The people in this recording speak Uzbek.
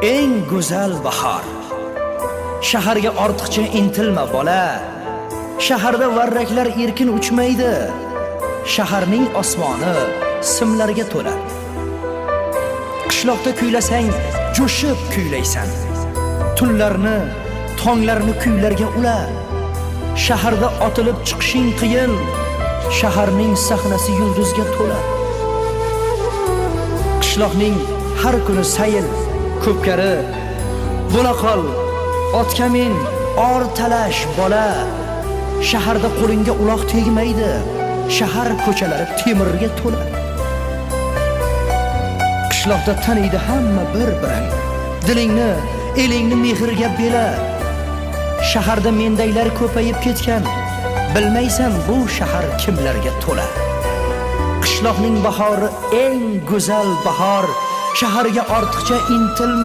Eng go'zal bahor. Shaharga ortiqcha intilma, bola. Shaharda varraklar erkin uchmaydi. Shaharning osmoni simlarga to'la. Qishloqda kuylasang, jo'shib kuylaysan. Tunlarni, tonglarni kuylarga ula. Shaharda otilib chiqishing qiyin. Shaharning sahnasi yulduzga to'la. Qishloqning har kuni sayil, ko'pkari. Bo'la qol, otga min, or talash, bola. Shaharda qo'lingga uloq tegmaydi. Shahar ko'chalari temirga to'la. Qishloqda taniydi hamma bir-birin. Dilingni, elingni mehrga bela. Shaharda mendaylar ko'payib ketgan. Bilmaysan, bu shahar kimlarga to'la. Qishloqning bahori eng go'zal bahor. Shaharga ortiqcha intilma.